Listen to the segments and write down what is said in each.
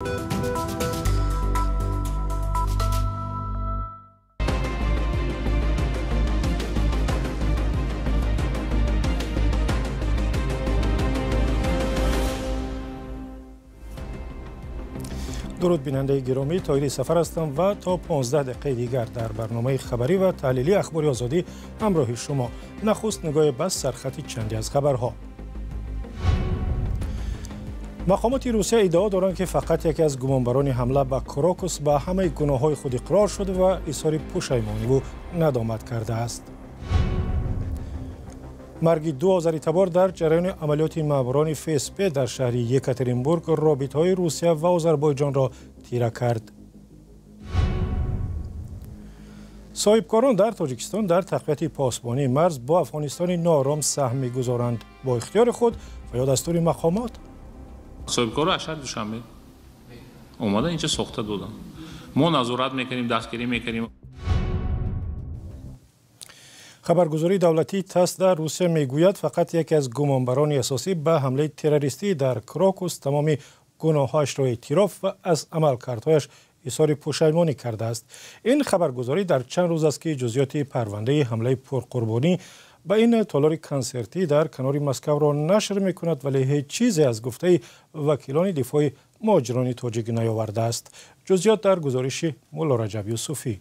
Дуруд бинандаи гиромӣ, Тоҳири Сафар ҳастам ва то 15 дақиқаи дигар дар барномаи хабарӣ ва таҳлилии Ахбори Озодӣ ҳамроҳи шумо. Нахуст нигоҳе ба сархати чанде аз хабарҳо. Мақомоти Русия иддао доранд, ки фақат яке аз гумонбарони ҳамла ба Крокус ба ҳамаи гуноҳҳои худ иқрор шуд ва изҳори пушаймониву надомат кардааст. Марги ду озаритабор дар ҷараёни амалиёти маъмурони ФСБ дар шаҳри Екатеринбург робитаҳои Русия ва Озарбойҷонро тира кард. Соҳибкорон дар Тоҷикистон дар тақвияти посбонии марз бо Афғонистони ноором саҳм мегузоранд бо ихтиёри худ ва ё дастури мақомот. Соҳибкоро аз шаҳри Душанбе омада инҷа сохта доданд. Мо назорат мекунем, дастгирӣ мекунем. Хабаргузории давлатии ТАСС дар Русия мегӯяд, фақат яке аз гумонбарони асосӣ ба ҳамлаи террористӣ дар Крокус тамоми гуноҳҳояшро эътироф ва аз амалкардҳояш изҳори пушаймонӣ кардааст. Ин хабаргузорӣ дар чанд рӯз аст, ки ҷузъиёти парвандаи ҳамлаи пурқурбонӣ ба ин толори консертӣ дар канори Москавро нашр мекунад, вале ҳеҷ чизе аз гуфтаи вакилони дифои муҳоҷирони тоҷик наёвардааст. Ҷузъиёт дар гузориши Мулло Раҷаб Юсуфӣ.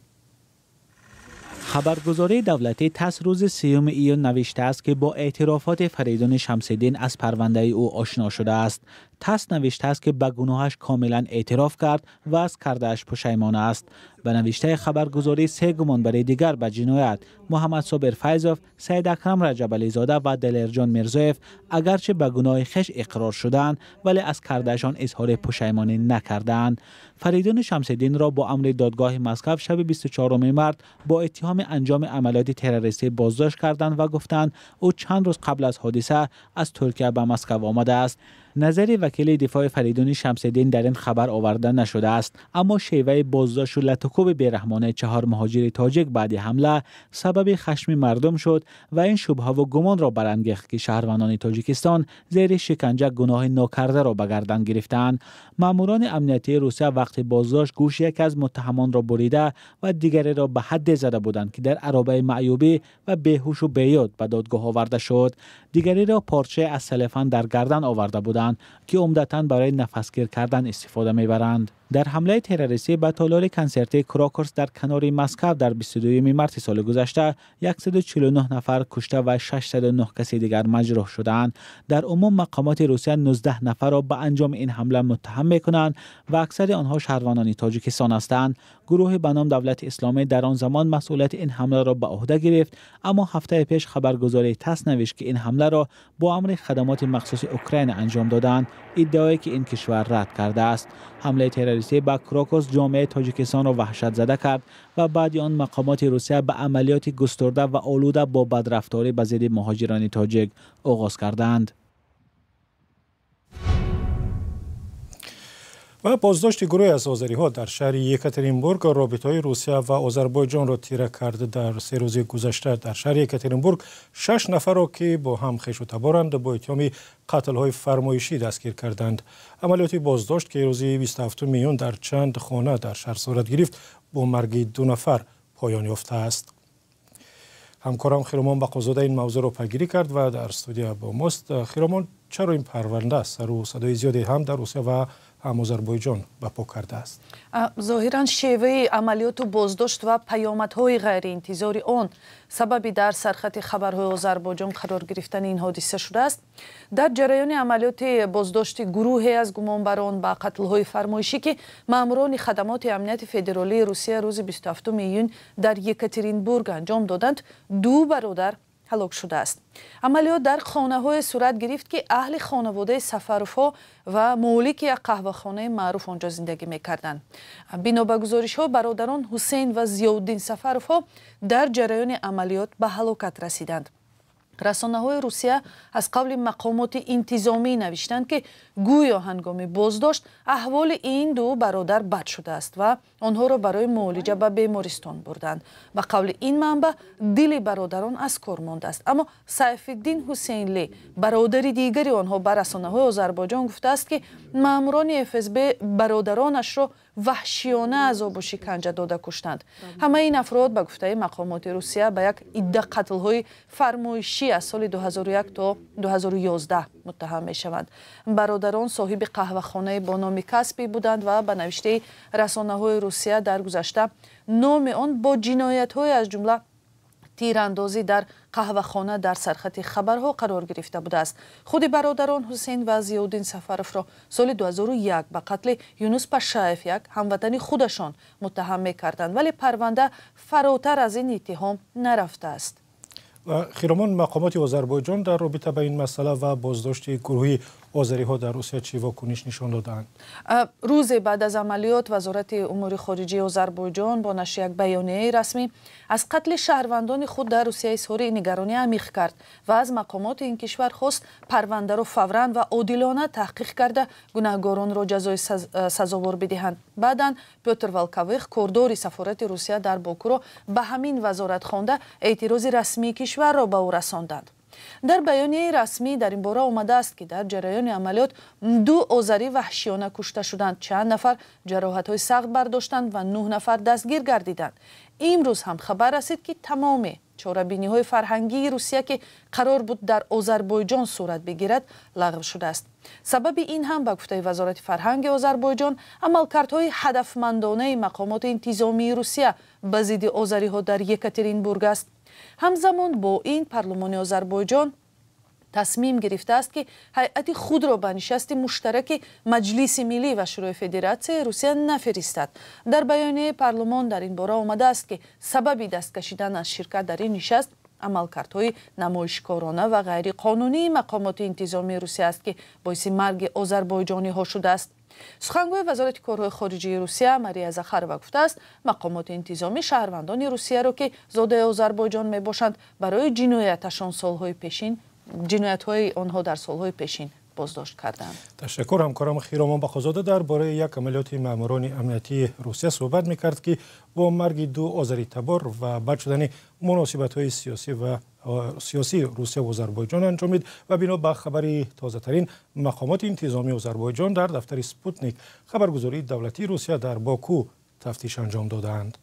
Хабаргузории давлатии ТАСС рӯзи 3 июн навиштааст, ки бо эътирофоти Фаридуни Шамсиддин аз парвандаи ӯ ошно шудааст. ТАСС навиштааст, ки ба гуноҳаш комилан эътироф кард ва аз кардааш пушаймон аст. Ба навиштаи хабаргузорӣ, се гумонбари дигар ба ҷиноят Муҳаммад Собир Файзов, Саид Акрам Раҷабализода ва Далерҷон Мирзоев агарчи ба гуноҳи хеш иқрор шудаанд, вале аз кардаашон изҳори пушаймонӣ накардаанд. Фаридуни Шамсиддинро бо амри додгоҳи Москав шаби 24 март бо иттиҳоми анҷоми амалиёти террористӣ боздошт карданд ва гуфтанд, ӯ чанд рӯз қабл аз ҳодиса аз Туркия ба Москав омадааст. Назари вакили дифои Фаридуни Шамсиддин дар ин хабар оварда нашудааст, аммо шеваи боздошту латукӯби бераҳмонаи чаҳор муҳоҷири тоҷик баъди ҳамла сабаби хашми мардум шуд ва ин шубҳаву гумонро барангехт, ки шаҳрвандони Тоҷикистон зери шиканҷа гуноҳи нокардаро ба гардан гирифтаанд. Маъмурони амниятии Русия вақти боздошт гӯши яке аз муттаҳамонро бурида ва дигареро ба ҳадде зада буданд, ки дар аробаи маъюбӣ ва беҳушу беёд ба додгоҳ оварда шуд. Дигареро порчае аз селефан дар гардан оварда буданд, ки умдатан барои нафасгир кардан истифода мебаранд. Дар ҳамлаи террористӣ ба толори консертии Крокус дар канори Москав дар 22 марти соли гузашта 149 нафар кушта ва 609 каси дигар маҷрӯҳ шудаанд. Дар умум мақомоти Русия 19 нафарро ба анҷоми ин ҳамла муттаҳам мекунанд ва аксари онҳо шаҳрвандони Тоҷикистон ҳастанд. Гурӯҳи ба ном Давлати Исломӣ дар он замон масъулияти ин ҳамларо ба ӯҳда гирифт, аммо ҳафтаи пеш хабаргузории ТАСС навишт, ки ин ҳамларо бо амри хадамоти махсуси Украина анҷом доданд, иддаое ки ин кишвар рад кардааст. Ҳамлаи террористӣ ба Крокус ҷомеаи Тоҷикистонро ваҳшатзада кард ва баъди он мақомоти Русия ба амалиёти густурда ва олуда бо бадрафторӣ ба зидди муҳоҷирони тоҷик оғоз карданд. Ва боздошти гурӯҳе аз озариҳо дар шаҳри Екатеринбург робитаҳои Русия ва Озарбойҷонро тира кард. Дар се рӯзи гузашта дар шаҳри Екатеринбург 6 нафарро, ки бо ҳам хешу таборанд, бо иттиҳоми қатлҳои фармоишӣ дастгир карданд. Амалиёти боздошт, ки рӯзи 27 июн дар чанд хона дар шаҳр сурат гирифт, бо марги 2 нафар поён ёфтааст. Ҳамкорам Хиромон Бақозода ин мавзӯъро пайгирӣ кард ва дар студия бо мост. Хиромон, чаро ин парванда сару садои зиёде ҳам дар Русия ва ҳам Озарбойҷон ба по кардааст? Зоҳиран шеваи амалиёту боздошт ва паёмадҳои ғайриинтизори он сабаби дар сархати хабарҳои Озарбойҷон қарор гирифтани ин ҳодиса шудааст. Дар ҷараёни амалиёти боздошти гурӯҳе аз гумонбарон ба қатлҳои фармоишӣ, ки маъмурони хадамоти амнияти федералии Русия рӯзи 27 июн дар Екатеринбург анҷом доданд, ду бародар ҳалок шудааст. Амалиёт дар хонаҳое сурат гирифт, ки аҳли хонаводаи Сафаровҳо ва молики як қаҳвахонаи маъруф онҷо зиндагӣ мекарданд. Бино ба гузоришҳо, бародарон Ҳусейн ва Зиёуддин Сафаровҳо дар ҷараёни амалиёт ба ҳалокат расиданд. Расонаҳои Русия аз қавли мақомоти интизомӣ навиштанд, ки гӯё ҳангоми боздошт аҳволи ин ду бародар бад шудааст ва онҳоро барои муолиҷа ба бемористон бурданд. Ба қавли ин манбаъ, дили бародарон аз кор мондааст. Аммо Сайфиддин Ҳусейнли, бародари дигари онҳо, ба расонаҳои Озарбойҷон гуфтааст, ки маъмурони ФСБ бародаронашро ваҳшиёна азобу шиканҷа дода куштанд. Ҳамаи ин афрод ба гуфтаи мақомоти Русия ба як идда қатлҳои фармоишӣ аз соли 2001 то 2011 муттаҳам мешаванд. Бародарон соҳиби қаҳвахонаи бо номи Каспий буданд ва ба навиштаи расонаҳои Русия дар гузашта номи он бо ҷиноятҳое аз ҷумла тирандозӣ дар қаҳвахона дар сархати хабарҳо қарор гирифта будааст. Худи бародарон Ҳусейн ва Зиёддин Сафаровро соли 2001 ба қатли Юнус Пашаев, як ҳамватани худашон, муттаҳам мекарданд, вале парванда фаротар аз ин иттиҳом нарафтааст. Хиромон, мақомоти Озарбойҷон дар робита ба ин масъала ва боздошти гурӯҳи озариҳо дар Русия чӣ вокуниш нишон додаанд? Рӯзе баъд аз амалиёт Вазорати умури хориҷии Озарбойҷон бо нашри як баёнияи расмӣ аз қатли шаҳрвандони худ дар Русия изҳори нигаронӣ амиқ кард ва аз мақомоти ин кишвар хост парвандаро фавран ва одилона таҳқиқ карда гунаҳгоронро ҷазои сазовор бидиҳанд. Баъдан Пётр Волковых, кордори сафорати Русия дар Бокуро ба ҳамин вазорат хонда эътирози расмии кишварро ба ӯ расонданд. Дар баёнияи расмӣ дар ин бора омадааст, ки дар ҷараёни амалиёт ду озарӣ ваҳшиёна кушта шуданд, чанд нафар ҷароҳатҳои сахт бардоштанд ва 9 нафар дастгир гардиданд. Имрӯз ҳам хабар расид, ки тамоми чорабиниҳои фарҳангии Русия, ки қарор буд дар Озарбойҷон сурат бигирад, лағв шудааст. Сабаби ин ҳам ба гуфтаи Вазорати фарҳанги Озарбойҷон амалкардҳои ҳадафмандонаи мақомоти интизомии Русия ба зидди озариҳо дар Екатеринбург аст. Ҳамзамон бо ин парлумони Озарбойҷон тасмим гирифтааст, ки ҳайати худро ба нишасти муштараки Маҷлиси миллӣ ва Шӯрои Федератсияи Русия нафиристад. Дар баёнияи парлумон дар ин бора омадааст, ки сабаби даст кашидан аз ширкат дар ин нишаст амалкардҳои намоишкорона ва ғайриқонунии мақомоти интизомии Русия аст, ки боиси марги озарбойҷониҳо шудааст. Сухангӯи Вазорати корҳои хориҷии Русия Мария Захарова гуфтааст, мақомоти интизомӣ шаҳрвандони Русияро, ки зодаи Озарбойҷон мебошанд, барои ҷинояташон солҳои пешин ҷиноятҳои онҳо дар солҳои пешин боздошт карданд. Ташаккур. Ҳамкорам Хиромон Бақозода дар бораи як амалиёти маъмурони амниятии Русия суҳбат мекард, ки бо марги ду озаритабор ва бад шудани муносибатҳои сиёсӣ ва сиёсии Русия ва Озарбойҷон анҷомид ва бино ба хабари тозатарин мақомоти интизомии Озарбойҷон дар дафтари Спутник, хабаргузории давлатии Русия дар Боку, тафтиш анҷом додаанд.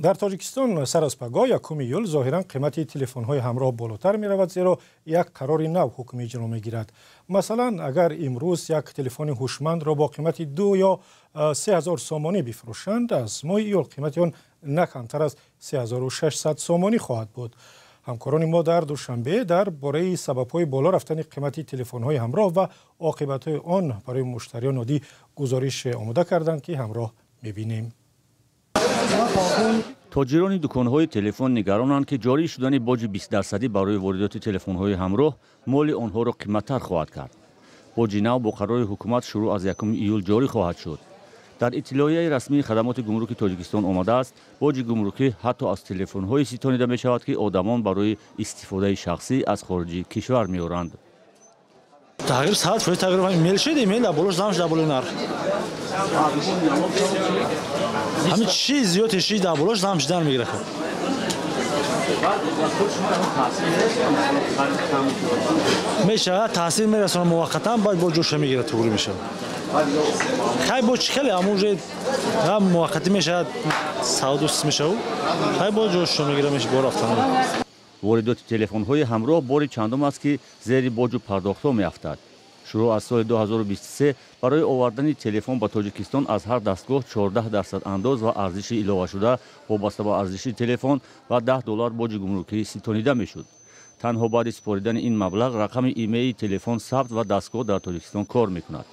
Дар Тоҷикистон сар аз пагоҳ 1 июл зоҳиран қимати телефонҳои ҳамроҳ болотар меравад, зеро як қарори нав ҳукми иҷро мегирад. Масалан, агар имрӯз як телефони ҳушмандро бо қимати 2 ё 3000 сомонӣ бифурӯшанд, аз моҳи июл қимати он на камтар аз 3600 сомонӣ хоҳад буд. Ҳамкорони мо дар Душанбе дар бораи сабабҳои боло рафтани қимати телефонҳои ҳамроҳ ва оқибатҳои он барои муштариён оддӣ гузориш омода карданд, ки ҳамроҳ мебинем. Тоҷирони дуконҳои телефон нигаронанд, ки ҷорӣ шудани боҷи 20% барои воридоти телефонҳои ҳамроҳ моли онҳоро қиматтар хоҳад кард. Боҷи нав бо қарори ҳукумат шурӯъ аз 1 июл ҷорӣ хоҳад шуд. Дар иттилоияи расмии хадамоти гумруки Тоҷикистон омадааст, боҷи гумрукӣ ҳатто аз телефонҳое ситонида мешавад, ки одамон барои истифодаи шахсӣ аз хориҷи кишвар меоранд. Тағйир 100% тағйир мел шуд, мел дар болош зам шуд, дар болои нарх. Ҳамин чӣ зиёд шид, дар болош зам шудан мегирад. Мешавад таъсир мерасонад муваққатан, баъд бо ҷоша мегирад, туғри мешавад. Хай бо чӣ хеле ҳамон уже муваққатӣ мешавад, савдо сис мешавад, хай бо ҷоша мегирад, мешавад бо рафтан. Воридоти телефонҳои ҳамроҳ бори чандум аст, ки зери боҷу пардохтҳо меафтад. Шурӯъ аз соли 2023 барои овардани телефон ба Тоҷикистон аз ҳар дастгоҳ 14% андоз ва арзиши иловашуда вобаста ба арзиши телефон ва $10 боҷи гумрукӣ ситонида мешуд. Танҳо баъди супоридани ин маблағ рақами имейи телефон сабт ва дастгоҳ дар Тоҷикистон кор мекунад.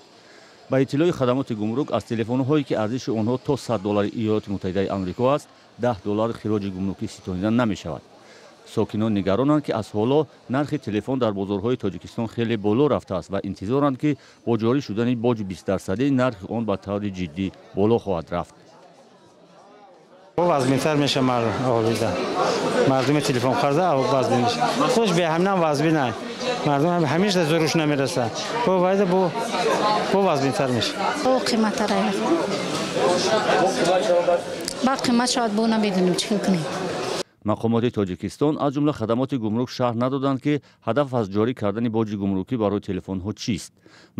Ба иттилои хадамоти гумрук, аз телефонҳое ки арзиши онҳо то 100 доллари Иёлоти Муттаҳидаи Амрико аст, 10 доллар хироҷи гумрукӣ ситонида намешавад. Сокинон нигаронанд, ки аз ҳоло нархи телефон дар бозорҳои Тоҷикистон хеле боло рафтааст ва интизоранд, ки бо ҷорӣ шудани боҷи 20-дарсадӣ нархи он ба таври ҷиддӣ боло хоҳад рафт. Вазминтар мешавад аҳолида. Мардуми телефон харда вазмин мешавад. Хуш бе ҳаминам вазмин ай. Мардум ҳамеша зӯруш намерасад. Бо вайда бо вазминтар мешавад. Бо қиматтар ай. Баъд қимат шавад, бо намедонем чӣ кунем. Мақомоти Тоҷикистон, аз ҷумла хадамоти гумрук, шарҳ надоданд, ки ҳадаф аз ҷорӣ кардани боҷи гумрукӣ барои телефонҳо чист.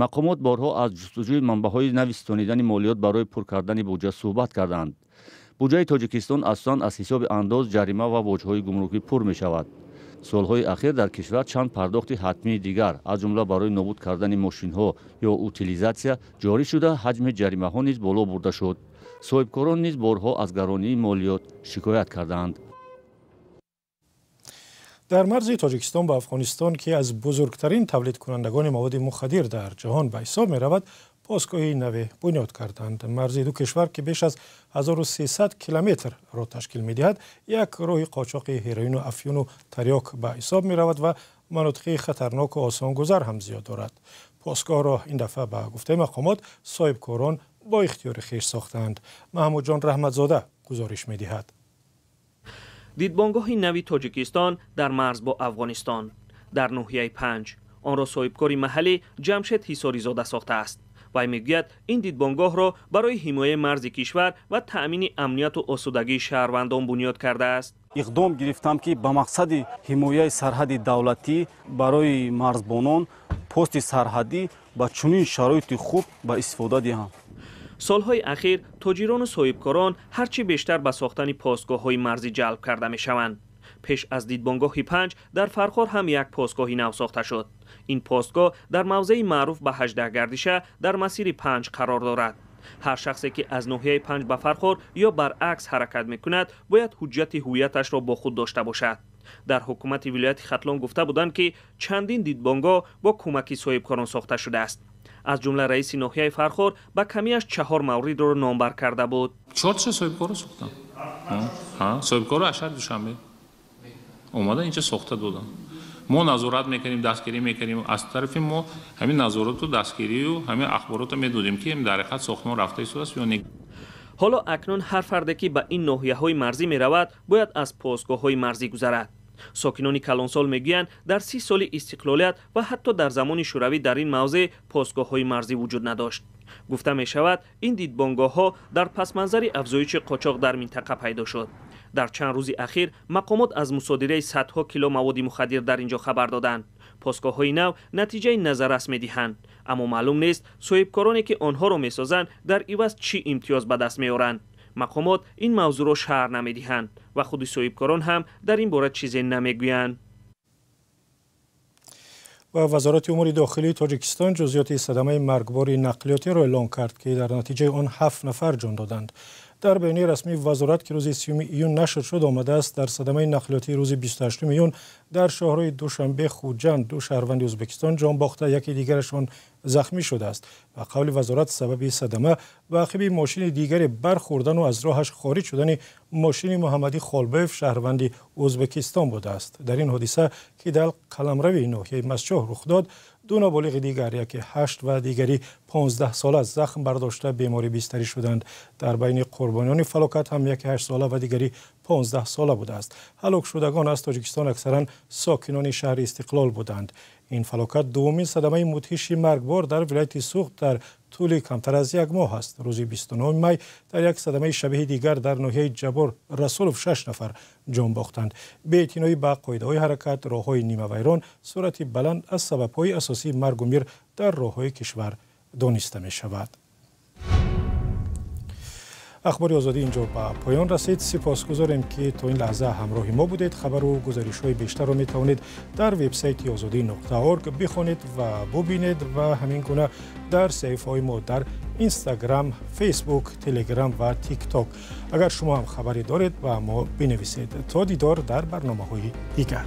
Мақомот борҳо аз ҷустуҷӯи манбаъҳои нави ситонидани молиёт барои пур кардани буҷа суҳбат карданд. Буҷаи Тоҷикистон асосан аз ҳисоби андоз, ҷарима ва боҷҳои гумрукӣ пур мешавад. Солҳои ахир дар кишвар чанд пардохти ҳатмии дигар, аз ҷумла барои нобуд кардани мошинҳо ё утилизатсия ҷорӣ шуда, ҳаҷми ҷаримаҳо низ боло бурда шуд. Соҳибкорон низ борҳо аз гаронии молиёт шикоят кардаанд. Дар марзи Тоҷикистон ба Афғонистон, ки аз бузургтарин тавлидкунандагони маводи мухаддир дар ҷаҳон ба ҳисоб меравад, постгоҳи наве бунёд карданд. Марзи ду кишвар, ки беш аз 1300 километрро ташкил медиҳад, як роҳи қочоқи ҳероину афюну тарёк ба ҳисоб меравад ва манотиқи хатарноку осонгузар ҳам зиёд дорад. Постгоҳро ин дафъа ба гуфтаи мақомот соҳибкорон бо ихтиёри хеш сохтаанд. Маҳмудҷон Раҳматзода гузориш медиҳад. Дидбонгоҳи нави Тоҷикистон дар марз бо Афғонистон дар ноҳияи Панҷ. Онро соҳибкори маҳаллӣ Ҷамшед Ҳисоризода сохтааст. Вай мегӯяд, ин дидбонгоҳро барои ҳимояи марзи кишвар ва таъмини амнияту осудагии шаҳрвандон бунёд кардааст. Иқдом гирифтам, ки ба мақсади ҳимояи сарҳади давлатӣ барои марзбонон пости сарҳадӣ ба чунин шароити хуб ба истифода диҳам. Солҳои ахир тоҷирону соҳибкорон ҳарчи бештар ба сохтани постгоҳҳои марзӣ ҷалб карда мешаванд. Пеш аз дидбонгоҳи Панҷ дар Фархор ҳам як постгоҳи нав сохта шуд. Ин постгоҳ дар мавзеи маъруф ба 18 гардиша дар масири Панҷ қарор дорад. Ҳар шахсе ки аз ноҳияи Панҷ ба Фархор ё баръакс ҳаракат мекунад, бояд ҳуҷҷати ҳуввияташро бо худ дошта бошад. Дар ҳукумати вилояти Хатлон гуфта буданд, ки чандин дидбонгоҳ бо кӯмаки соҳибкорон сохта шудааст. Аз ҷумла раиси ноҳияи Фархор ба камиаш 4 мавридро номбар карда буд. 4 соҳибкорро сохтанд. Соҳибкорро аз шаҳри Душанбе омада инҷа сохта доданд. Мо назорат мекунем, дастгирӣ мекунем. Аз тарафи мо ҳамин назорату дастгирию ҳамин ахборотро медодем, ки дар ҳақиқат сохтмон рафта истодааст ё не. Ҳоло акнун ҳар фарде ки ба ин ноҳияҳои марзӣ меравад, бояд аз постгоҳҳои марзӣ гузарад. Сокинони калонсол мегӯянд, дар 30 соли истиқлолият ва ҳатто дар замони шӯравӣ дар ин мавзеъ постгоҳҳои марзӣ вуҷуд надошт. Гуфта мешавад, ин дидбонгоҳҳо дар пасманзари афзоиши қочоқ дар минтақа пайдо шуд. Дар чанд рӯзи ахир мақомот аз мусодираи садҳо кило маводи мухаддир дар ин ҷо хабар доданд. Постгоҳҳои нав натиҷаи назаррас медиҳанд, аммо маълум нест соҳибкороне ки онҳоро месозанд дар иваз чӣ имтиёз ба даст меоранд. Мақомот ин мавзӯъро шарҳ намедиҳанд ва худи соҳибкорон ҳам дар ин бора чизе намегӯянд. Ва Вазорати умури дохилии Тоҷикистон ҷузъиёти садамаи маргбори нақлиётиро эълон кард, ки дар натиҷаи он 7 нафар ҷон доданд. Дар баёнияи расмии вазорат, ки рӯзи 30 июн нашр шуд, омадааст, дар садамаи нақлиётии рӯзи 28 июн дар шоҳрои Душанбе Хуҷанд ду шаҳрванди Ӯзбекистон ҷон бохта, яке дигарашон захмӣ шудааст. Ба қавли вазорат, сабаби садама ба ақиби мошини дигаре бархӯрдану аз роҳаш хориҷ шудани мошини Муҳаммадӣ Холбоев, шаҳрванди Ӯзбекистон будааст. Дар ин ҳодиса, ки дар қаламрави ноҳияи Масчоҳ рух дод, ду ноболиғи дигар, яке 8 ва дигари 15 сола, захм бардошта беморӣ бистарӣ шуданд. Дар байни қурбониёни фалокат ҳам яке 8 сола ва дигари 15 сола будааст. Ҳалокшудагон аз Тоҷикистон аксаран сокинони шаҳри Истиқлол буданд. Ин фалокат дуввумин садамаи мудҳиши маргбор дар вилояти Суғд дар тӯли камтар аз як моҳ аст. Рӯзи 29 май дар як садамаи шабеҳи дигар дар ноҳияи Ҷаббор Расулов 6 нафар ҷон бохтанд. Беэътиноӣ ба қоидаҳои ҳаракат, роҳҳои нимавайрон, суръати баланд аз сабабҳои асосии маргу мир дар роҳҳои кишвар дониста мешавад. Ахбори Озодӣ инҷо ба поён расид. Сипосгузорем, ки то ин лаҳза ҳамроҳи мо будед. Хабару гузоришҳои бештарро метавонед дар вебсайти озодӣ.org бихонед ва бубинед ва ҳамин гуна дар саҳифаҳои мо дар Инстаграм, Фейсбук, Телеграм ва Тикток. Агар шумо ҳам хабаре доред, ба мо бинависед. То дидор дар барномаҳои дигар.